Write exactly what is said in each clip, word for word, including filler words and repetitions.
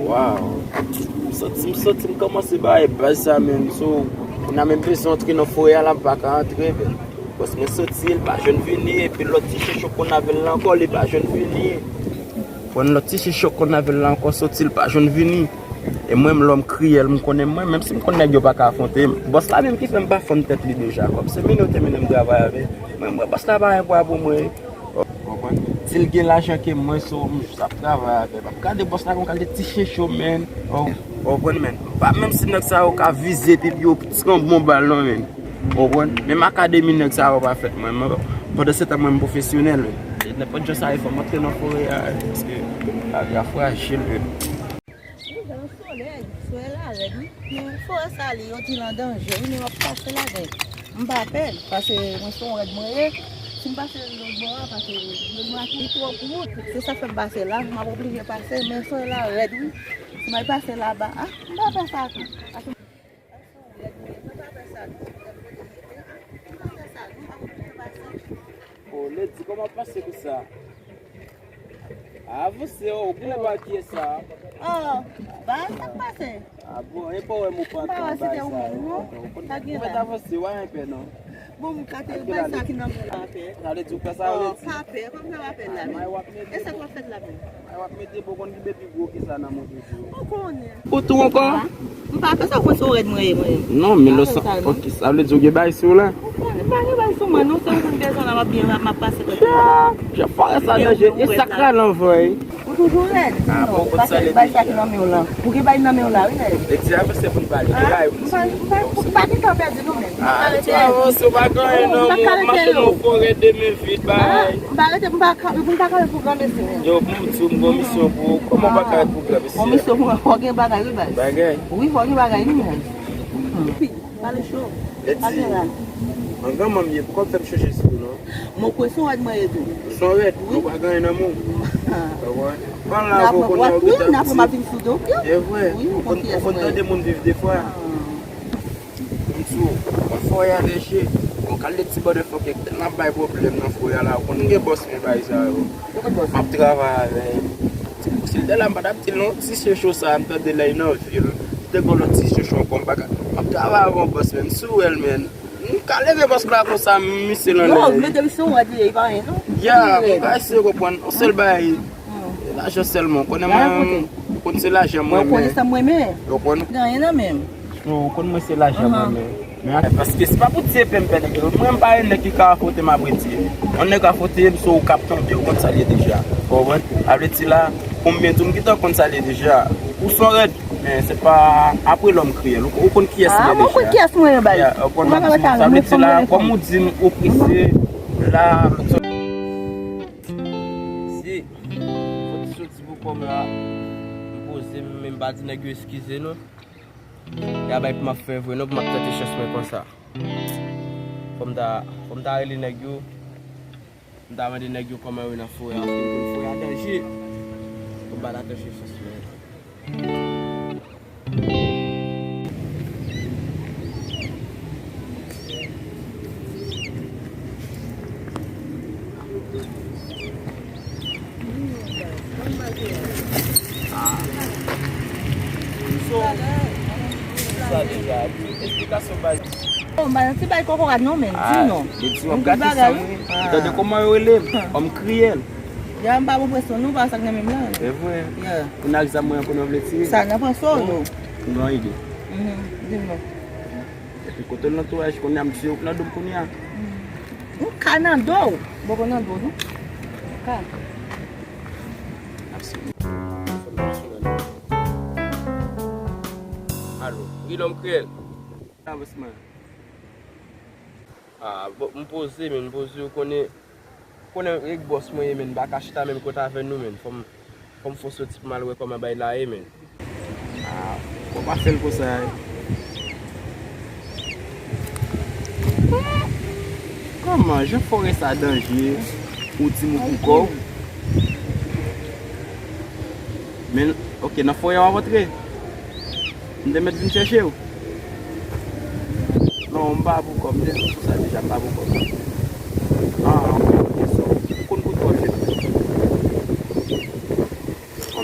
Waw. M santi, m santi m kòmanse bay baz sa menm. So, kounye a menm bezwen antre nan forè a la, m pa ka antre, men. Bòs mwen soti, li pa jwenn vini, epi lòt ti chechok konn avè l la ankò, li pa jwenn vini. Konn lòt ti chechok konn avè l la ankò soti, li pa jwenn vini. E mwen, m lòm kriyèl, m konnen mwen, menm si m konn nèg yo pa ka afwonte m. Bòs la menm ki fè m pa fann tèt li deja. Kòm se mennen yo te mennen m travay avè. Mwen, mwen, bòs la pa gen pwa pou mwen. Ou konprann? Si l gen lajan ke mwen, so, m jis ap travay avè l. M ap gade bòs la gon kalite ti checho, men. Ou konprann, men. Pa menm si nèg sa yo ka vize epi yo tranbon bal non, men. Ou konprann? Menm akademi nèg sa yo pa fèt, mwen. Mwen, pandan se tan, mwen, m pwofesyonèl, men. E nenpòt jan sa ye, fò m antre nan forè a, paske lavi a frajil, men. Wi, gen yon solèy, solèy la rèd, wi. Men forè sa li, yo di l an danje, wi, men m ap pase ladan l. M pa pè, paske mwen se yon rèd mwen ye. Si m pase lòt bò a, paske lòt bò a li twò kout. Se sa fè m pase la, m ap oblije pase, men solèy la rèd, wi. Si m al pase laba a, m pa pè sa tou. Paske mwen se yon rèd mwen ye, mwen pa pè sa tou. Mwen pa pè sa tou, m ap oblije pase. O, Lady, kòman w ap pase konsa? Avanse, o, ou genlè pa kiyès sa? O, ba, sa k pase? A bon, e pa w wè m ou pa antre nan bagay sa yo. Ou konn, ou mèt avanse, w pa gen pè non. Bon, m kate bay sa ki nan men w la, pè. Sa vle di ou pè sa, Lady? Pa pè, kòm sa w ap fè la menm? E sa k w ap fè la menm? Ay, w ap mete bon, konn ki bebe gwo ke sa nan moutou tou. Ou konnen. Ou tou ankò? M pa fè sa, ou konn se yon rèd mwen ye, mwen. Non, men lè sa, ok, sa vle di ou gen bagay sou ou la? Ou konnen, m pa gen bagay sou mwen, non, se ou konn bezwen la, m ap byen, m ap pase kote. Jan fò sa danje, e sa k rale anvan, wi. Ou toujou rèd? Non, pase bay sa ki nan men w lan. Ou gen bay nan men w la, wi, rèd. E ti avanse pou n pale, gen bagay pou n di. M pa, m pa, m pa gen tan pèdi, non, men. Ah, ti avanse, ou pa gen anyen nan men w, mache nan forè de men vid, bay. M pa rete, m pa ka, m pa ka rete pou granmesi menm. Yo, pou m di w, m gon misyon pou ou. Kòman w pa ka rete pou granmesi? Gon misyon pou mwen, fò gen bagay, wi, baz. Bagay? Wi, fò gen bagay, wi, baz. Pale cho. Leti, an granmanm ye, poukò w fè m chonje sou ou, non? Mwen kwè se yon rèd mwen ye tou. Ou se yon rèd, ou pa gen anyen nan men w. Konprann? Pran la avè w kounye a, ou gentan ap di. N apre m ap vin sou do, wi. E vre, ou konn, ou konn tande moun viv defwa. M di w, mwen fò y a lèche. Yon kalite ti bòdè fòkè k tèlman ap bay pwoblèm nan fò y a la. Ou konn gen bòs mwen bay sa yo. M ap travay avè l. Si l te la, m pa t ap di l non, ti checho sa, m tande lè l nan vil. Te gon lòt ti checho ankò, m pa ka. M ap travay avè yon bòs, men m sou wè l, men. M ka leve bòs la konsa, m misye l anlè. Non, mete misye w a di, li pa anyen, non. Ya, m ka eseye konprann. Yon sèl bagay. Lajan sèlman. Ou konnen mwen, ou konn se lajan mwen renmen. Mwen konnen sa mwen renmen. Ou konn? Gen anyen nan men m. Ou konn mwen se lajan mwen renmen. Men paske se pa pou ti epe m pè nèg yo. Mwen m pa yon nèg ki ka afwonte m apre ti. Yon nèg afwonte m, so ou k ap tonbe, ou konn sa l ye deja. Ou konprann? Sa vle di la, pou m byen di w, m gentan konn sa l ye deja. Ou se yon rèd, men se pa apre lòm kriyèl. Ou, ou konn kiyès m ye deja. Ah, mwen konn kiyès mwen ye, baz. Ou pa ka wè sa, sa vle di la, kòm ou di m ou prese, la, si, fò ti soti pou kò m la, m poze m, men m pa di nèg yo eskize non. E a bay pou m ap fè vre non, pou m ap tante chans mwen konsa. Fò m ta, fò m ta rele nèg yo, m ta mande nèg yo kòman yo nan forè a, paske m konn forè a danje. Fò m pa ta tante chans mwen. Ah. So, sa deja, esplikasyon baz. Oh, m pa nan ti bay kokorat non, men, di non. Ah, li di w ap gate san mwen. Tande kòman yo rele m? Òm kriyèl. Ya, m pa bon presyon non, pa sa k nan men m lan. Se vre. Ya. Pou n ak zam mwen konnen w vle tire. Sa, nan pran sou non. M gen yon ide. Mhm, di m non. Epi kote l nan touraj kounye a, m di yo k nan do m kounye a. M ka nan do w. Bòkò nan do w, non. M ka. Alo, wi, lòm kriyèl. Avansman. Ah, bon, m poze, men, m poze, ou konnen, konnen e bòs mwen ye, men, m pa ka chita menm kote avè nou, men. Fò m, fò m fon soti pou m al wè kòman bagay la ye, men. Ah, fò pa fè l konsa. Kòman, jan forè sa danje, ou di m ou pou kò w? Men, ok, nan forè a w ap antre? M te mèt vin chèche w. Non, m pa pou kò m, m te di w sa deja, m pa pou kò m. Ah, ok, ok, so, ou konn kote w ap fè. Bon,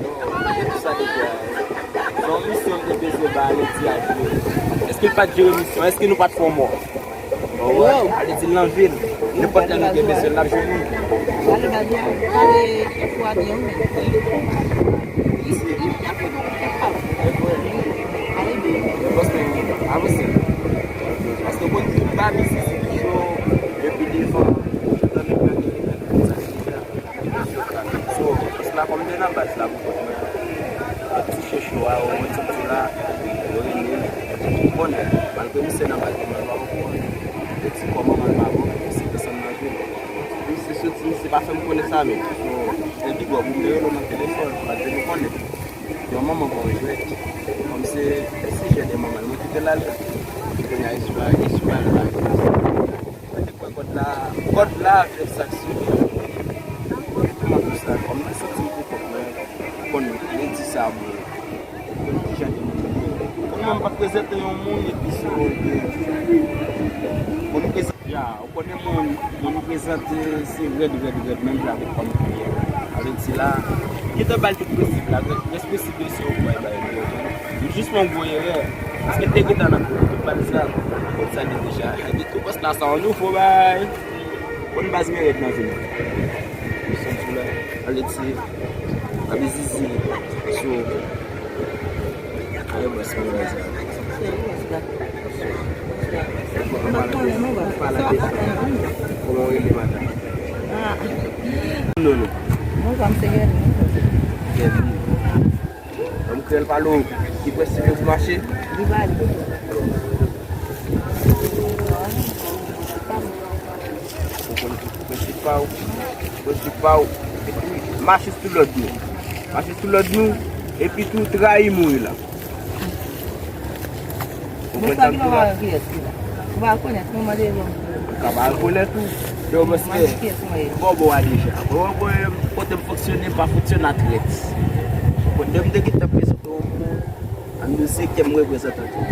non, se sa te fè. Se yon misyon m te bezwen ba Ledi a jwe. Èske l pa t jere misyon? Èske nou pa t fè yon mò? Wow. Ale di l nan vil. Nenpòt lè nou gen bezwen l, l ap jwenn nou. Pale ba byen, pale fò a byen, wi. Li, li, li ap fè bon kèk pa. Ale byen. Paske, avanse. Paske konn tout bagay isit ki cho, epi devan, nan men gade, gade, gade, sa ki fè. So, pòs la kòm te nan baz la pou kont mwen. Lòt ti chèch yo a, yo mwen ti la, yo rele, ou konnen, malgre misye nan baz, mwen pa poko konnen. Yo di kòman mwen pa bon, misye desann nan vil. Misye soti, misye pa fè m konnen sa menm. So, se pi gwo pou m te rele w nan telefòn, malgre nou konnen. Yon manman pa yon jwèt. Kòm se, se sijè de manman, mwen kite l ale. Epi kounye a, Espa, Espa la. Mwen te kwè kòd la, kòd la avèk sa k sou li. Kòman pou sa, kòm mwen santi m pou kont mwen, konn ledi sa mwen. Konn ki jan de moun mwen ye. Konn mwen m pa prezante yon moun epi sou yon de. Konn prezante, ya, ou konnen moun, moun prezante se rèd, rèd, rèd, menm jan avèk fanm ki ye. Avèk sila, gentan ba l tout prensip la, rès prensip yo se yon pwa e bay li, oke? Li jis fè yon gwo erè. Paske l te gentan nan tout baz la. Kòm sa li deja. Epi tou pòs la sa yon nouvo bay. Konn baz mwen rèd nan vil la. Li sot sou la. Alèt se. Abi zizi. So. Ale bòs mwen baz la. Mwen pa konnen non baz. Pale de sa. Kòman w rele madanm? Ah. Non, non. Mwen pa m se Gèlin. Gèlin. Nonm kreyòl pale w ki prensip yo pou mache. Li valide. Ou konn prensip pa w. Prensip pa w. Mache sou lòd nou. Mache sou lòd nou. Epi tou trayi mouri la. Ou konn sa m di la? Ou pa rekonèt non, mande non. Ou ka pa rekonèt ou. Yo, paske bò bò a deja. Bò bò kote m fonksyone, m pa fonksyone a trèt. Kote m te gentan prezante w pou an nou se kè m reprezante tou.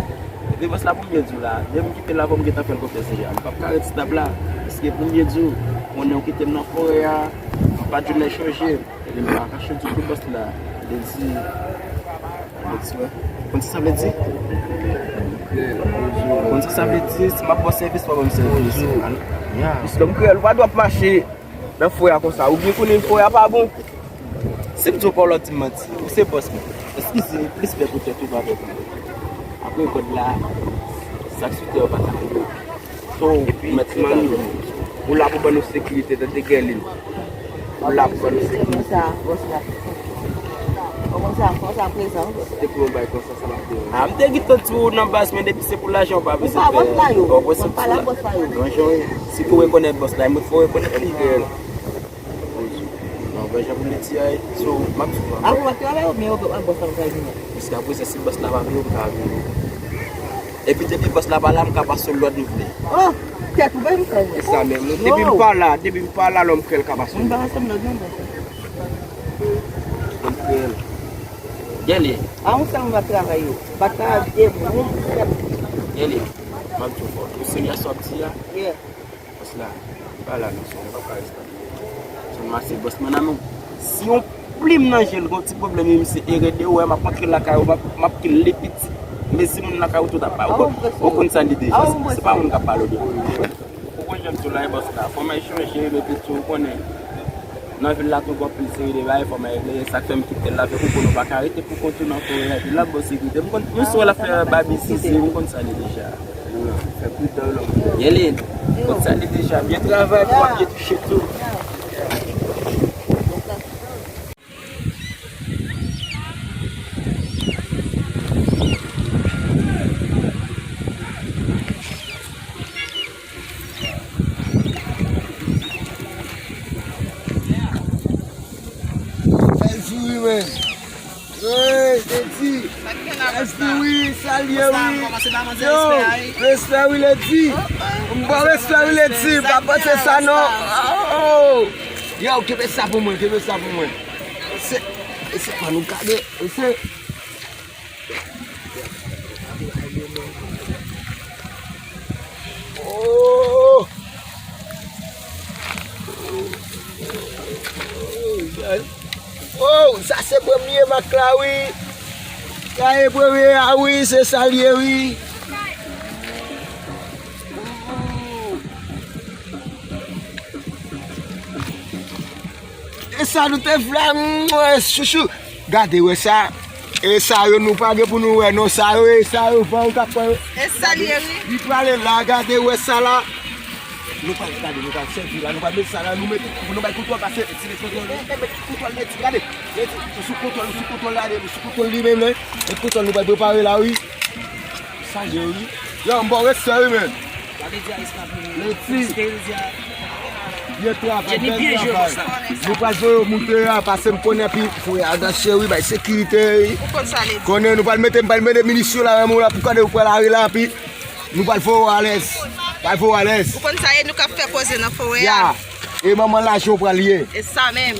Epi bòs la pou m byen di w la, lè m kite l la, fò m gentan fè l konfyans deja. M p ap ka ret stab la. Paske pou m byen di w, konnen w kite m nan forè a, m pa t janm chonje. Epi m pa kache ditou bòs la. Li di, li di, wè. Konn sa sa vle di? Konn sa sa vle di? Si m ap ba w sèvis, fò w ban m sèvis. Ya. Piske m kreyòl, ou pa dwe ap mache nan forè a konsa. Ou byen konnen forè a pa bon. Si m di w pawòl, w ap di m manti. Ou se bòs mwen. Eskize, respè pou tèt ou, pa pè pou mwen. Apre kòd la, sa k sou tè yo pa ka fè yo. So, ou mèt manmi, ou la pou ban nou sekirite, tande Gèlin. Ou la pou ban nou sekirite. Konsa, bòs la. Konsa, konsa prezan. Te pou yon bay konsa, sa m ap di w. Ah, m te gentan di w nan baz mwen, depi se pou lajan, ou pa bezwen pè. Ou pa bòs la yo. Ou pa bòs la. Non, jan, si pou rekonèt bòs la, mwen fò rekonèt li. Bon, ben, jan pou m di a, so, m ap sou. Ah, ou ap travay oubyen ou ap bòs la pou travay vini? Jiska prezan, si bòs la pa vini, ou pa vini. Epi depi bòs la pa la, m ka pase w lòd m vle. Oh, tèt ou bay m fè. Se sa menm. Depi m pa la, depi m pa la, lòm kreyòl ka pase w. M pa pase m lòd non, bòs. Lòm kreyòl. Gèlin. A yon sèl m ap travay yo. Pa travay de moun. Gèlin. M ap di w fò. Ou serye sa w ap di a? Yeah. Bòs la, pa la non, sè, m p ap ka rete. Sèlman se bòs mwen nan men w. Si yon plim nan je l gon ti pwoblèm, e misye erè de wè, m ap antre lakay ou, m ap, m ap kile pitit. Mezi moun lakay ou tout ap ba ou. Ou konn sa li deja, se pa moun k ap pale w de. Ou konn jan m di w la, e bòs la, fò m al chanje, epi tou, ou konnen. Nan vil la tou gon pil seri de bagay fò m regle, sa k fè m kite l la, fè konprann ou pa ka rete pou kont ou nan forè a, epi l ap ba w sekirite. M konn, m sou l ap fè babi zizi, m konn sa li deja. Fè pridan lòm. Gèlin, konn sa li deja, byen travay pou w ap byen touche tou. Bèl souri, men. Ey, Ledi. Bèl souri, salye, wi. Yo, respè, wi, Ledi. M ba w respè, wi, Ledi. Pa panse sa, non. Oh, oh, oh. Yo, kenbe sa pou mwen, kenbe sa pou mwen. Se, se pa nou kade, se. Oh! Oh, sa se premye mak la, wi. Sa se premye a, wi, se sa l ye, wi. Sa nou te vle, mwen, chouchou. Gade, wè sa. E sa yo, nou pa gen pou nou wè, non, sa yo, e sa yo, van ou ka pran. E sa li ye, wi. Li prale la, gade, wè sa la. Nou pa gade, nou pa sèvi la, nou pa met sa la, nou met, nou bay kontwòl pase. Met kontwòl, met kontwòl, met, gade. Met, nou sou kontwòl, nou sou kontwòl la, nou sou kontwòl li menm, non. Met kontwòl, nou pa prepare la, wi. Sa ye, wi. Yo, m ba w respè, wi, men. Leti. Byen travay, bèl travay. Nou pral voye yo moute a, pase m konnen, epi fouye a, dan cheri, bay sekirite, wi. Ou konn sa, Leti. Konnen nou pral mete, m pral mete minisyon la, men la, pou gade ou pral lari la, epi nou pral voye w alèz. Pral voye w alèz. Ou konn sa, e nou k ap fè koze nan forè a. Ya. E manman lajan w pral ye. E sa menm.